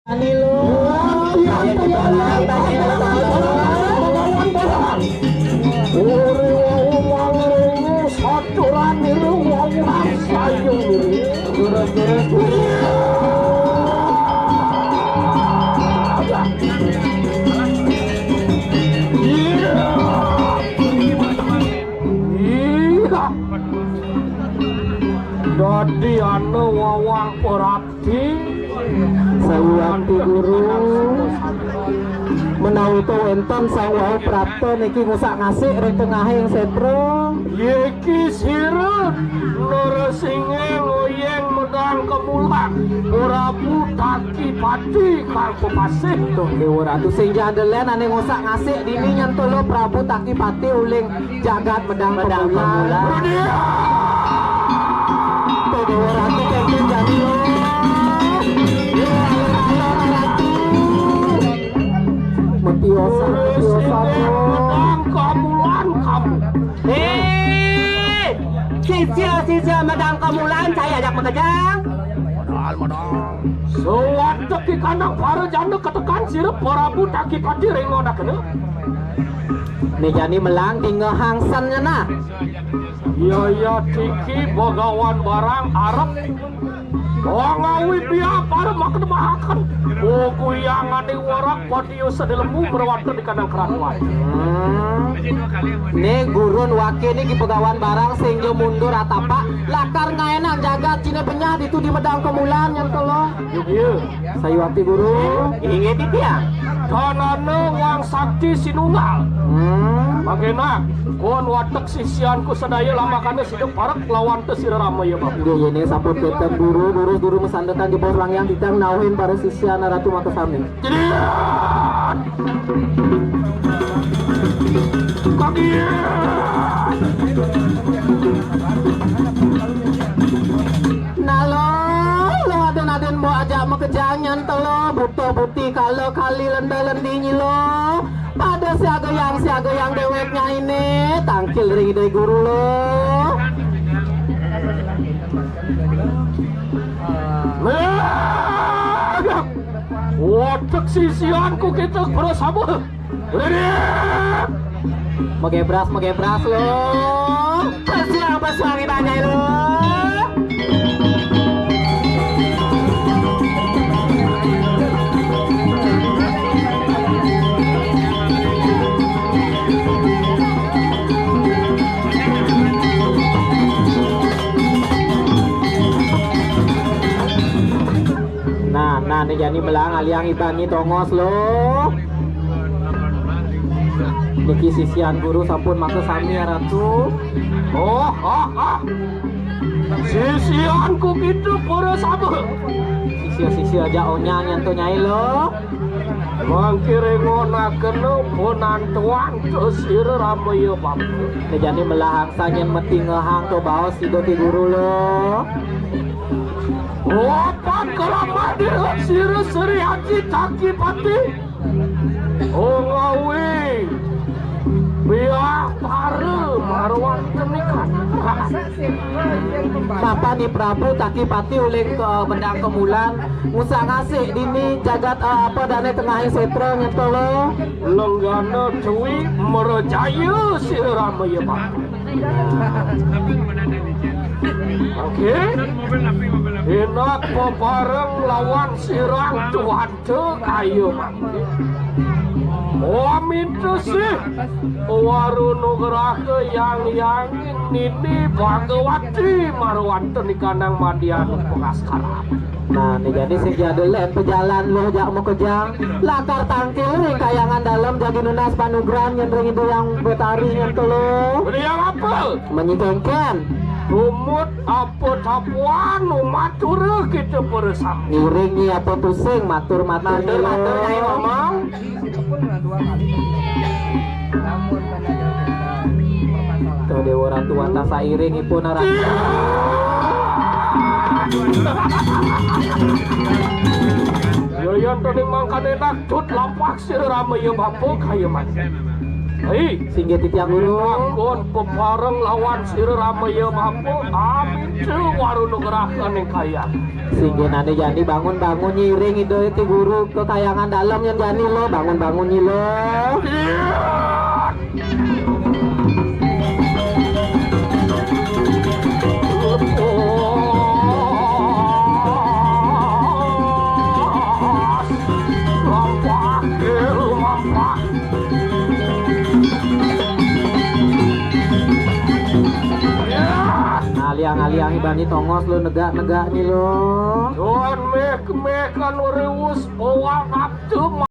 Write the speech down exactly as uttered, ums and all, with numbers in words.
Uri wau mangrengo saturan niru wau sayung niru. Iya. Dadi ana wawang perap Sayuwakti Guru, menawi ta wénten Sang Wahu Prapta niki ngusak-ngasik ring tengahing sétra. Yéki sira Narasingha ngoyeng medang kemulan Prabu Takipati kang pepasih. Tuh, Déwa Ratu, sing jadelen ané ngusak-ngasik dini nyantolo Prabu Takipati uling jagat medang, medang kemulan. Kemulan. Tuh, Déwa Ratu kénten jani lo. Iya, alon-alon Ratu. Metiosan, metiosan lo. Medang kemulan kamu. Héi, sisia-sisia medang kemulan, saya ajak makejang. Sawatek kandang para janda ketekan sira Prabu Takipati ring modakena. Né jani melang dingehang sen ngenah. Iya, iya, tiki Bagawan Barang arep ngawi biar para makademahaken. Boguyang ane warak padiyo sade lembu merwata di kandang keratuan. Hmm. Né gurun wake niki Bagawan Barang sing ja mundur atapak lakar ngaenang jagat Cina Penyah ditu di Medang Kemulan nyantolo. Iya. Sayuwakti Guru. Inggih titiang. Danana Wang Sakti Sinunggal. Hmm. Mangkena, kon watek sisianku sadaya lamakane sida parek lawan te sira rama ya, Bapak. Inggih, yene sampun keten Guru, durus Guru masandekan jebos langyang titiang nauhin para sisian Ratu makasami. Jedian! Kagian! Nah lo, lo aden-aden mbok ajak makejang nyantelo, buto buti kala kali lenda lendi nyilo. Pada siagayang-siagayang dewek nyaine, tangkil ring Ida Guru lo. Watek sisianku kita bersama. Ready? Magebras, magebras lo. Pesuang, pesuang ibangai lo. Nah, nah, né jani melang aliang ibangi tongos lo. Niki sisian Guru sampun makasami ya Ratu. Oh, oh, oh. Sisianku kita para sabar. Sisia-sisia aja onyang nyanto nyai lo. Mangkire ngonakena penantuan to sira ramaya bapa. Né jani melahang sanyen mati ngehang to baos sida ti Guru lo. Opat kelamat dira sira Sri Haji Cakipati. Oh ngawi. Biar para marwan tenikan. Papa ni Prabu Cakipati uling ke Medang Kemulan ngusak ngasih dini jagat, eh, apa dane tengahing setra nyantolo. Lenggana Dewi merejaya sira ramaya bapa. Oke. Enak pepareng lawan sirang Tuhan. Cek ayo mangke. Wamintu sih waru nugraha yang yang nini Bhagawati marwanten ikanang madian pengaskara. Nah, né jani sing jadelen pejalan lo jak makejang lakar tangkil ring kayangan dalem jagi nunas panugrahan nyen ring Ida Yang Betari nyantolo. Ida Yang apa? Menyikengken. Tumut apa tapuan matur kita bersama. Ngiring nyi apa tusing matur-matur. Matur-matur nyai ngomong. Tuh Dewa Ratu wantah sairing ipun arah. Yoyon tuning mangkane nakjut lampak sira ramaya bapa kaya mati. Hei, singgih titiang guru. Pinagon pepareng lawan sira ramaya mapa, amin teu waru nugrahaning kayang. Singgih nani jani bangun-bangun nyiring ida ti guru ka kayangan dalem yan jani lo, bangun-bangun nyi lo. Aliang-aliang ibani tongos lo, negak-negak ni lo. Don mek mek anu riwus bawang abdem.